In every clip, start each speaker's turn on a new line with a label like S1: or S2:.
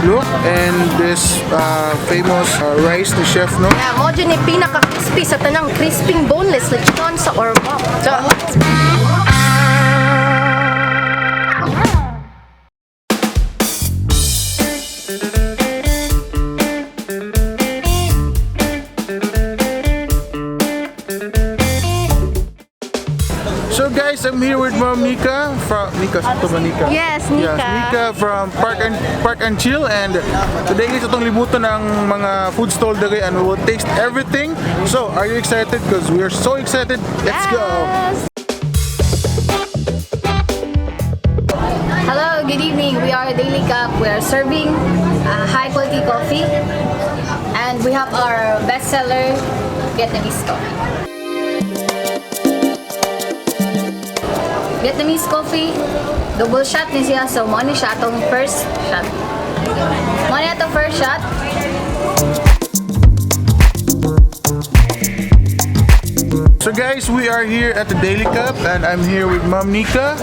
S1: Look, and this famous rice ni chef, no?
S2: Yeah, mao jud ni pinaka-crispy sa tanang crispy boneless lechon sa Ormoc.
S1: So guys, I'm here with Ma'am Nika from Nika, sakto ba Nika?
S2: Yes, Nika.
S1: Yes, Nika from Park and Chill, and today is atong libutan ang mga food stall diri and we will taste everything. So, are you excited? Because we are so excited. Let's go.
S2: Yes.
S3: Hello, good evening. We are Daily Cup. We are serving high quality coffee and we have our bestseller Vietnamese coffee. Vietnamese coffee, double shot ni siya. So, mao ni siya atong first shot. Mao ni atong first shot.
S1: So guys, we are here at the Daily Cup and I'm here with Ma'am Nika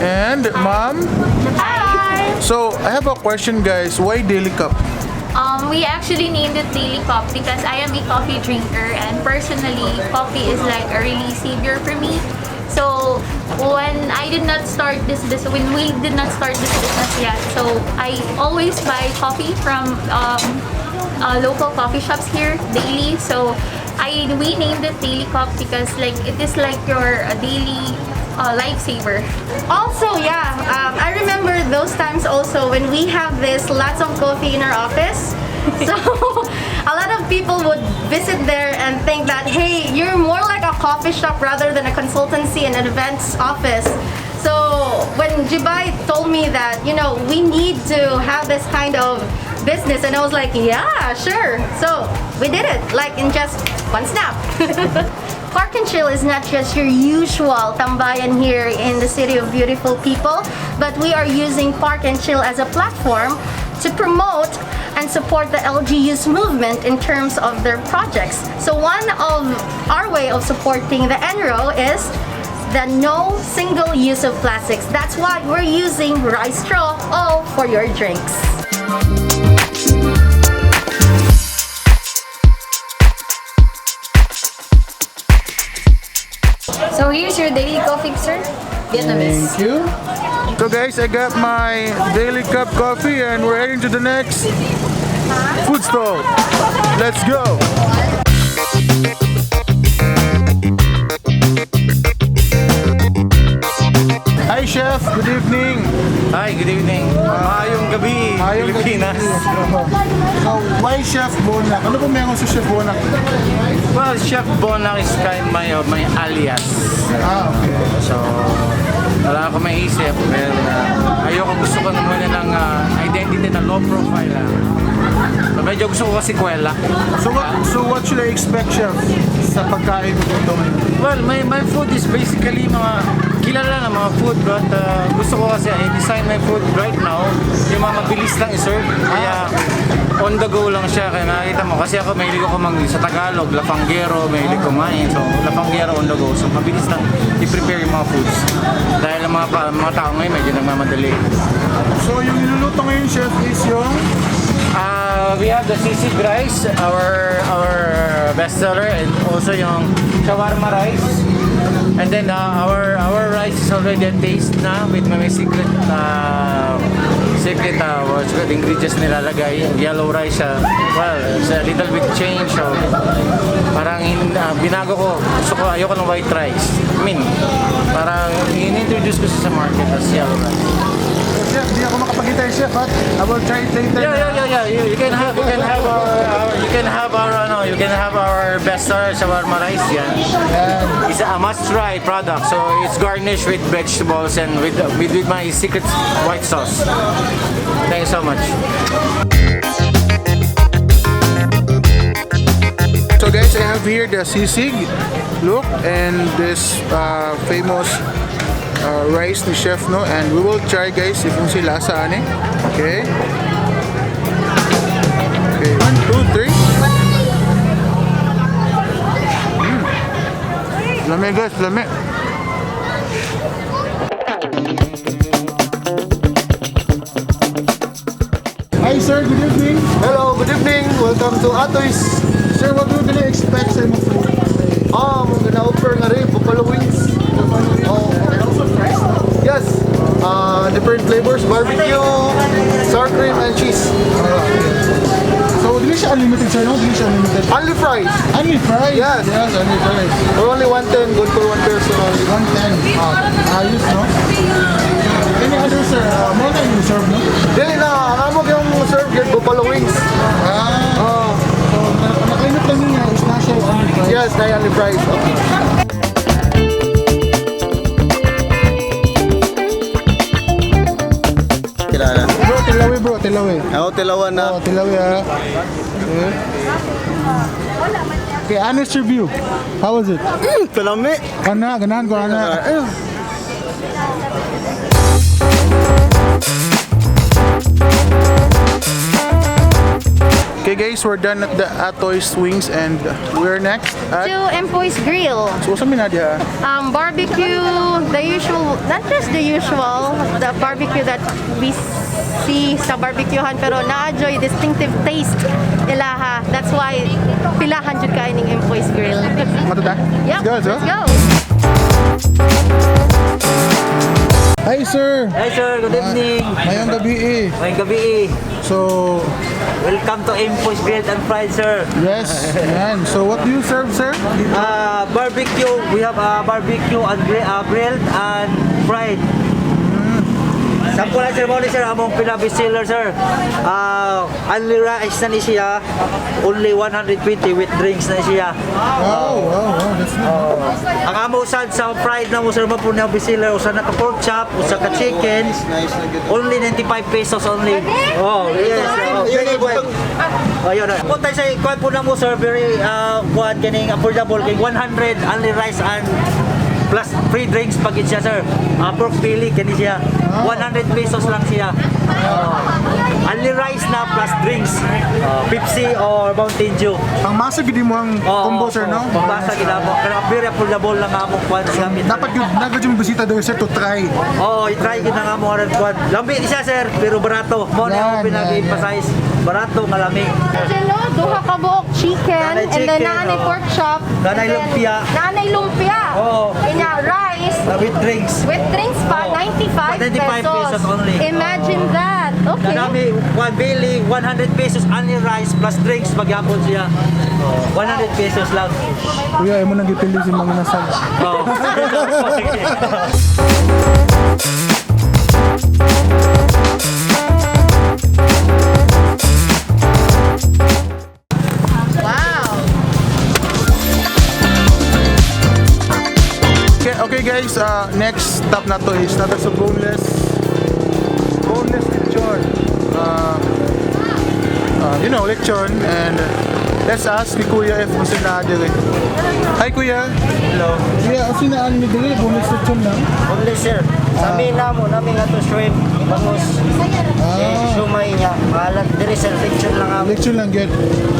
S1: and Ma'am.
S4: Hi!
S1: So, I have a question, guys. Why Daily Cup?
S4: We actually named it Daily Cup because I am a coffee drinker and personally, coffee is like a really savior for me. So when I did not start this business, when we did not start this business yet, so I always buy coffee from local coffee shops here daily. So I we named it Daily Cup because like it is like your daily lifesaver.
S2: Also, yeah, I remember those times also when we have this lots of coffee in our office. So a lot of people would visit there and think that, hey, you're more like a coffee shop rather than a consultancy and an events office. So when Jibai told me that we need to have this kind of business, and I was like, "Yeah, sure." So we did it, like in just one snap. Park and Chill is not just your usual tambayan here in the city of beautiful people, but we are using Park and Chill as a platform to promote and support the LGU's movement in terms of their projects. So one of our way of supporting the NRO is the no single use of plastics. That's why we're using rice straw all for your drinks.
S3: So here's your daily coffee, sir. Vietnamese.
S1: Thank you. So guys, I got my Daily Cup coffee and we're heading to the next food stall. Let's go. Hi chef, good evening.
S5: Hi, good evening. Maayong gabi,
S1: Maayong gabi.
S5: Pilipinas.
S1: So, why Chef Bonak? Ano ba meron sa Chef Bonak?
S5: Well, Chef Bonak is kind my alias.
S1: Ah, okay.
S5: So, wala akong maisip. Well, ayoko, gusto ko naman ng identity na low profile lang. So, medyo gusto ko kasi kwela.
S1: So what should I expect, chef, sa pagkain mo dito ngayon?
S5: Well, my food is basically mga kilala na mga food, but gusto ko kasi I design my food right now yung mga mabilis lang i-serve, kaya on the go lang siya. Kaya nakikita mo kasi ako, mahilig ako mag sa Tagalog, lafanggero, mahilig kumain, so lafanggero on the go, so mabilis lang i-prepare yung mga foods dahil ang mga tao ngayon medyo nagmamadali.
S1: So, yung niluluto ngayon, chef, is yung
S5: We have the sisig rice, our bestseller, and also yung shawarma rice. And then our rice is already a taste na with my secret what's good ingredients nilalagay. Yellow rice siya. Well, it's a little bit change. So parang binago ko. Gusto ko, ayoko ng white rice. I mean, parang in-introduce ko siya sa market as yellow rice.
S1: Chef, di ako makapagintay, chef, ha? I will try it later.
S5: Yeah. You can have our, ano, you can have our best seller shawarma rice. Yan.
S1: Yan.
S5: It's a must-try product. So it's garnished with vegetables and with my secret white sauce. Thank you so much.
S1: So guys, I have here the sisig. Look, and this famous rice ni chef, no? And we will try, guys, if kung sila saan eh. Okay. Okay, one, two, three. Lami guys, lami. Hi sir,
S6: Welcome to Atoy's.
S1: Sir, what do you expect sa imong food?
S6: Ah, mo gonna offer nga rin buffalo wings. Oh,
S1: And also fries, no?
S6: yes. Different flavors, barbecue, sour cream, and cheese.
S1: So, dili siya unlimited, sir, no? Dili siya unlimited.
S6: Only fries.
S1: Only fries?
S6: Yes.
S1: Yes, only fries.
S6: For only 110, good for one person only.
S1: 110. Ah, ayos, no? Any other, sir? More than you serve, no?
S6: Dili na, ang amo yung serve yung buffalo wings.
S1: Ah,
S6: Oh,
S1: so, nakainot lang niya is na siya only fries.
S6: yes, na only fries. Okay.
S7: Kilala.
S1: Bro, tilawi, bro, tilawi.
S7: Ako, tilawan na.
S1: Oh, tilawi, ah. Okay. Okay, honest review. How was it?
S7: Kalami.
S1: Kana, ganahan ko, ana. Okay guys, we're done at the Atoy's Wings and we're next at
S2: To Empoy's Grill.
S1: So, sa Minadia?
S2: Barbecue, the usual, not just the usual, the barbecue that we see sa barbecuehan, pero na-enjoy distinctive taste ilaha. That's why pilahan jud kayo ning Empoy's Grill.
S1: Matuta?
S2: Yep,
S1: Let's go, let's go.
S2: let's go.
S1: Hi sir!
S8: Hi sir, good evening.
S1: Ngayong gabi eh.
S8: Ngayong gabi eh.
S1: So,
S8: Welcome to Empoy's Grilled and Fried, sir.
S1: yes, yan. So, what do you serve, sir?
S8: Barbecue, we have barbecue and grilled and fried. Sample lang sir, mo ni sir, among pinaka-bestseller sir. Only rice na ni siya, only 120 with drinks na siya.
S1: Wow, that's good.
S8: Ang amo sad sa fried na mo sir, mo po na bestseller, usa na ka pork chop, usa ka chicken,
S7: Nice na good.
S8: only 95 pesos only. Oh, yes. Oh, very good. Ayun. Kung tayo sa kuan po na mo sir, very kuan kaning affordable kay 100 only rice and plus free drinks pag siya sir. Pork belly kani siya. 100 pesos lang siya. Only rice na plus drinks. Pepsi or Mountain Dew.
S1: Ang masa gid mo ang
S8: Oo,
S1: combo, sir, no?
S8: Pambasa gid mo. Pero very affordable lang among kuan sa gamit.
S1: Dapat yun, dapat yung bisita doon, sir, to try.
S8: Oo, i-try gid na nga mo aron kuan. Lambi ni siya sir, pero barato. Mo na
S1: Yan,
S8: ang pinag-emphasize. Barato nga lami.
S2: Angelo, duha ka buok chicken,
S8: Nanay
S2: and then
S8: chicken,
S2: naanay
S8: oo.
S2: pork chop,
S8: Nanay
S2: and then
S8: lumpia.
S2: Naanay lumpia.
S8: Oo.
S2: Inya rice
S8: With drinks.
S2: with drinks pa,
S8: Oo.
S2: 95
S8: 95
S2: pesos.
S8: pesos only.
S2: Imagine that. Okay.
S8: Kanami, one billy, 100 pesos only rice plus drinks pagyapon siya. 100 pesos lang.
S1: Kuya, imo nang gipili si Mang Nasag.
S8: Oh.
S2: Wow.
S1: Okay guys, next stop na to is nata sa boneless lechon. Lechon and let's ask ni Kuya if kung sino diri. Hi Kuya.
S9: Hello.
S1: Kuya, kung sino ni diri boneless lechon lang.
S9: Only sir. Sa amin na mo, namin nga to shrimp, bangus, eh, sumay niya. Mahalat diri sir, lechon lang ako.
S1: Lechon lang gyud.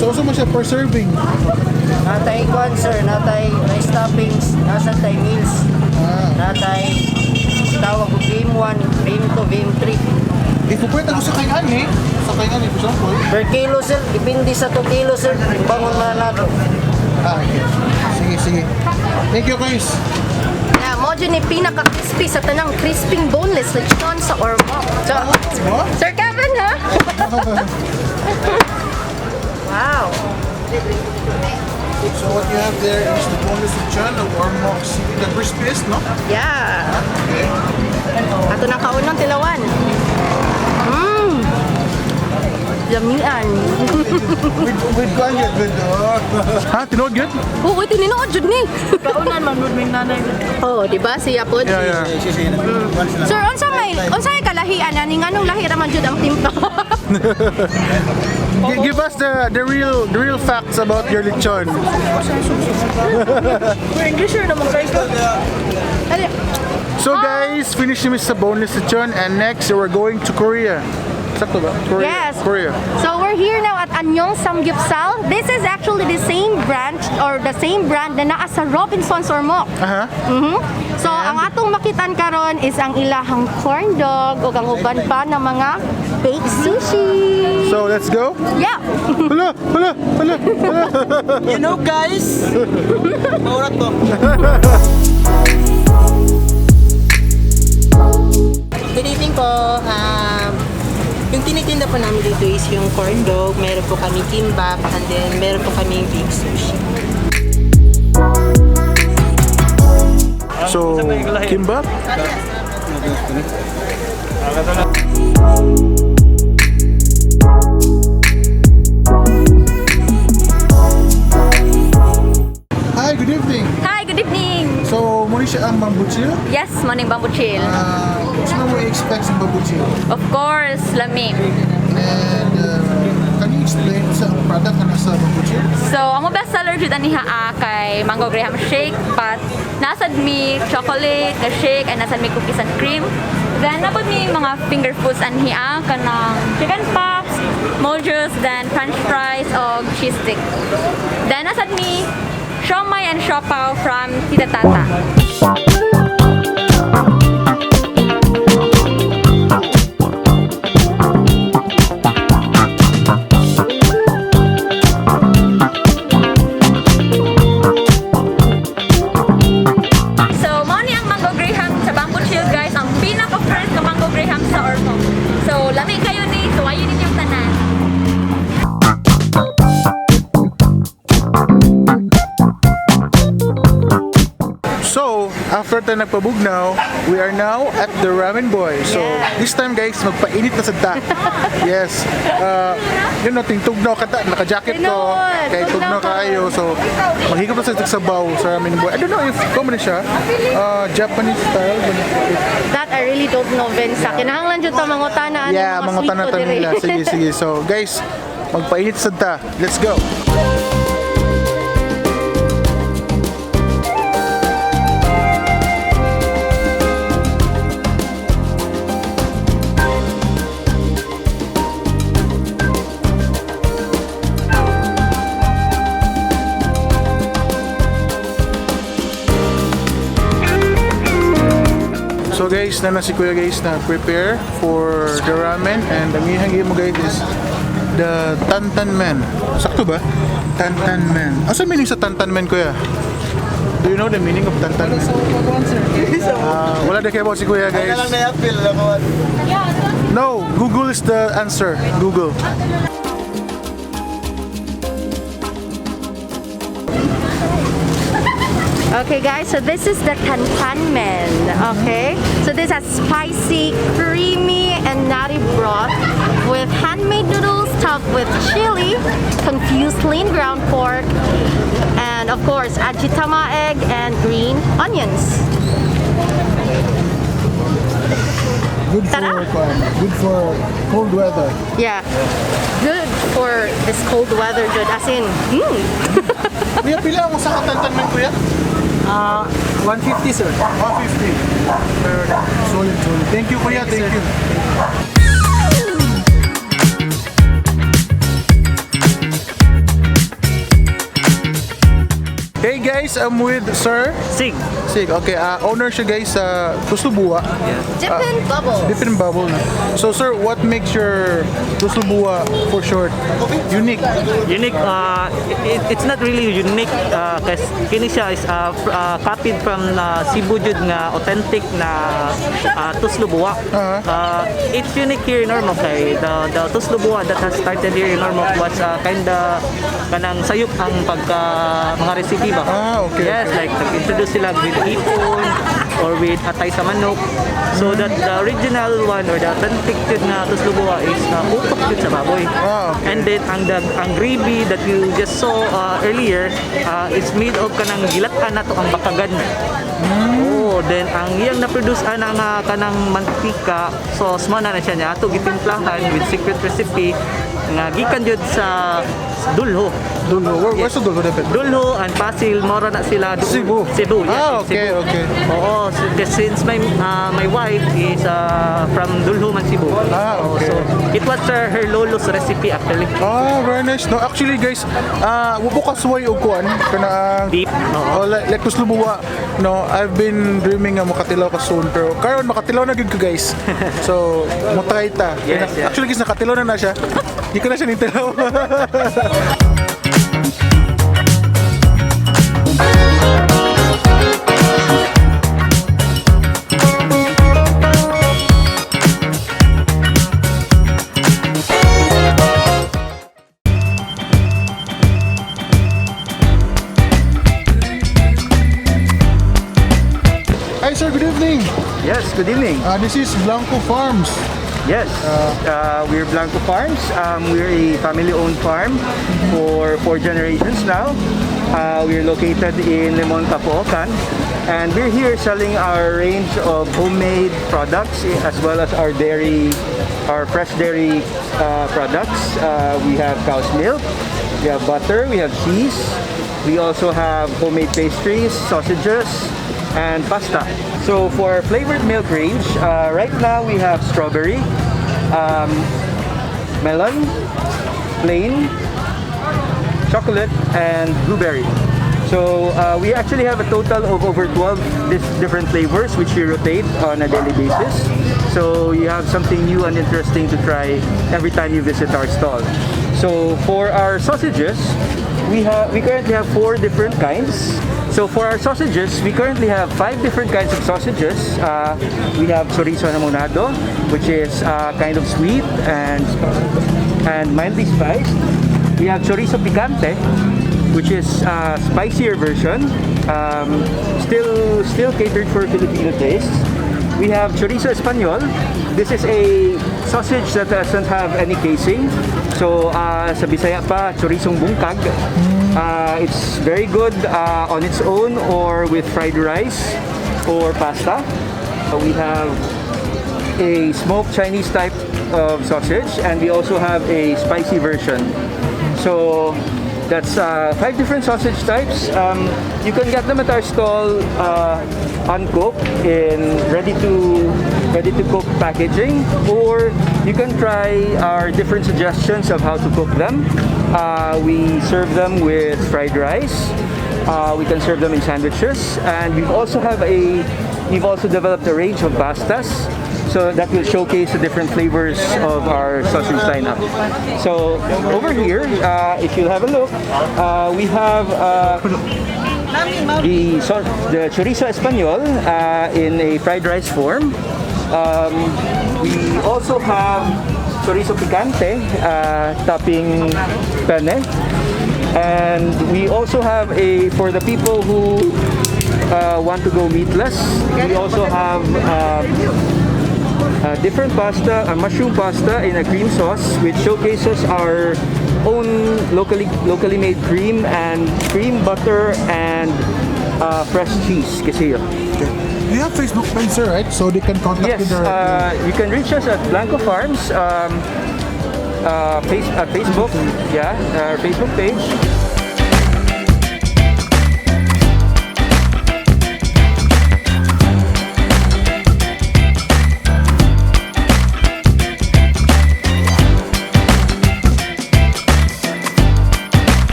S1: So usa mo siya per serving.
S9: Natay kwan sir, natay rice toppings, nasa tay meals. Natay tawag ko game 1, game 2, game 3.
S1: If pwede ko sa kay ani, sa kay ani for example.
S9: Per kilo sir, depende sa 2 kilo sir, timbangon na nato.
S1: Ah, okay. Sige, sige. Thank you guys.
S2: Yeah, mo jud ni pinaka crispy sa tanang crisping boneless lechon sa Ormoc. So,
S1: What?
S2: Sir Kevin, ha? Wow.
S1: So what you have there is the boneless lechon of Ormoc City, the crispiest, no?
S2: Yeah.
S1: Okay.
S2: Ato na kaunang tilawan. Lamian.
S1: With kuan yun, with Ha, tinuod yun?
S2: Oo, tinuod jud ni. Kaunan man gud nanay. Oh, di ba siya pod?
S1: Yeah.
S2: Sir, unsa may kalahian ani nganong lahi ra man jud ang timpla?
S1: Give us the real facts about your lechon.
S2: Ano?
S1: So guys, finish ni sa boneless lechon and next we're going to Korea. Sakto ba? Korea.
S2: Yes.
S1: Korea.
S2: So we're here now at Anyong Samgyupsal. This is actually the same branch or the same brand na naa sa Robinson's Ormoc.
S1: Aha.
S2: So ang atong makitan karon is ang ilahang corn dog ug ang uban pa na mga baked sushi.
S1: So let's go.
S2: Yeah.
S1: Hala, hala, hala, hala.
S8: You know guys, maurat to.
S10: Good evening po. Yung tinitinda po namin dito is yung corn dog, meron po kami kimbap, and then meron po kami big sushi.
S1: So, kimbap? Hi, good evening.
S11: Hi, good evening!
S1: So, muna siya ang bamboo chill.
S11: Yes, morning bamboo chill.
S1: Ano mo expect sa bamboo chill?
S11: Of course, lami.
S1: And can you explain sa ang product na nasa bamboo chill?
S11: So, ang mga best seller jud ani haa kay Mango Graham Shake, but nasad mi chocolate na shake and nasad mi cookies and cream. Then napod mi mga finger foods anhi kanang chicken pops, mojos, then french fries og cheese stick. Then nasad mi siomai and siopaw from Tita Tata. So, mao ni ang Mango Graham sa Bamboo Chill guys, ang pinaka-first na Mango Graham sa Ormoc. So, lami kayo ni, so ayun ninyong tanan.
S1: So, after tayo nagpabugnaw, we are now at the Ramen Boy. So, this time guys, magpainit na sa ta. Yes. Tingtugnaw ka ta, naka-jacket ko.
S2: Tinuod,
S1: Kay tugnaw
S2: tugnaw ka.
S1: kaayo. So, maghigop na sa tagsabaw sa Ramen Boy. I don't know if common na siya. Japanese style.
S2: That I really don't know, Vince. Kinahanglan jud ta mangutana ano
S1: Yeah,
S2: mga
S1: mga
S2: sweet ko
S1: tanatan
S2: diri.
S1: nila. Sige, sige. So, guys, magpainit sa ta. Let's go. So guys, na si Kuya guys na prepare for the ramen and ang ihang mo guys is the Tantan Men. Sakto ba? Tantan Men. Asa meaning sa Tantan Men, Kuya? Do you know the meaning of Tantan Men? Wala na kayo si Kuya
S7: Ay
S1: guys.
S7: na lang na-appeal ako.
S1: No, Google is the answer. Google.
S2: Okay guys, so this is the Tantan Men. Okay, so this has spicy, creamy, and nutty broth with handmade noodles topped with chili, confused lean ground pork, and of course ajitama egg and green onions.
S1: Good for
S2: Tara.
S1: good for cold weather.
S2: Yeah, good for this cold weather, good as in.
S1: Kuya, pila ang usa ka Tantan Men, Kuya?
S5: 150 sir.
S1: 150. Pero solid, solid. Thank you, Kuya. Thank you. Hey guys, I'm with Sir
S8: Sig.
S1: Sig. Okay, owner siya guys sa Tuslubua.
S2: Dippin' bubbles.
S1: Different bubble na. So sir, what makes your Tuslubua for short unique?
S8: Unique, it's not really unique kasi kini siya is copied from Cebu jud nga authentic na Tuslob Buwa. It's unique here in Ormoc kay the Tuslob Buwa that has started here in Ormoc was kinda kanang sayop ang pagka mga recipe ba.
S1: Ah, okay,
S8: Yes,
S1: okay.
S8: like nag-introduce sila with hipon or with atay sa manok. So that the original one or the authentic jud na Tuslob Buwa is utok jud sa baboy.
S1: Ah, okay.
S8: And then ang gravy that you just saw earlier is made of kanang gilatan nato ang bakagan. Oh, then ang iyang na-produce ana nga kanang mantika sauce mo na siya niya ato gitimplahan with secret recipe nga gikan jud sa Dulho.
S1: Dulho. Where's the Dulho dapat?
S8: Dulho and Pasil, mora na sila doon.
S1: Cebu.
S8: Cebu, yes.
S1: Ah,
S8: in
S1: okay,
S8: Cebu.
S1: okay.
S8: Oo, since my wife is from Dulho man Cebu.
S1: Ah, okay.
S8: So, it was her lolo's recipe actually.
S1: Ah, very nice. No, actually guys, wa ko kasuway og kuan kanang
S8: Beef.
S1: Oh, like kuslubuwa. No, I've been dreaming nga makatilaw ka soon pero karon makatilaw na gyud ko, guys. So, mo try ta.
S8: Yes.
S1: Actually guys, nakatilaw na na siya. Di ko na siya nitilaw. Hi sir, good evening.
S12: Yes, good evening.
S1: This is Blanco Farms.
S12: Yes, we're Blanco Farms. We're a family-owned farm for four generations now. We're located in Limon, Capoocan, and we're here selling our range of homemade products as well as our dairy, our fresh dairy products. We have cow's milk, we have butter, we have cheese. We also have homemade pastries, sausages, and pasta. So for our flavored milk range, right now we have strawberry, melon, plain, chocolate, and blueberry. So we actually have a total of over 12 different flavors which we rotate on a daily basis. So you have something new and interesting to try every time you visit our stall. So for our sausages, we currently have four different kinds. So for our sausages, we currently have five different kinds of sausages. We have chorizo hamonado, which is kind of sweet and mildly spiced. We have chorizo picante, which is a spicier version, still catered for Filipino tastes. We have chorizo español. This is a sausage that doesn't have any casing. So sa Bisaya pa, chorizong bungkag. It's very good on its own or with fried rice or pasta. We have a smoked Chinese type of sausage, and we also have a spicy version. So that's five different sausage types. You can get them at our stall uncooked in ready to cook packaging, or you can try our different suggestions of how to cook them. We serve them with fried rice. We can serve them in sandwiches, and we've also developed a range of pastas. So that will showcase the different flavors of our sausage lineup. So over here, if you have a look, we have the chorizo español in a fried rice form. We also have chorizo picante topping penne. And we also have a, for the people who want to go meatless, we also have a different pasta, a mushroom pasta in a cream sauce, which showcases our own locally made cream and cream butter and fresh cheese, quesillo.
S1: You have Facebook page, sir, right? So they can contact
S12: Yes,
S1: you directly.
S12: You can reach us at Blanco Farms, Facebook, yeah, our Facebook page.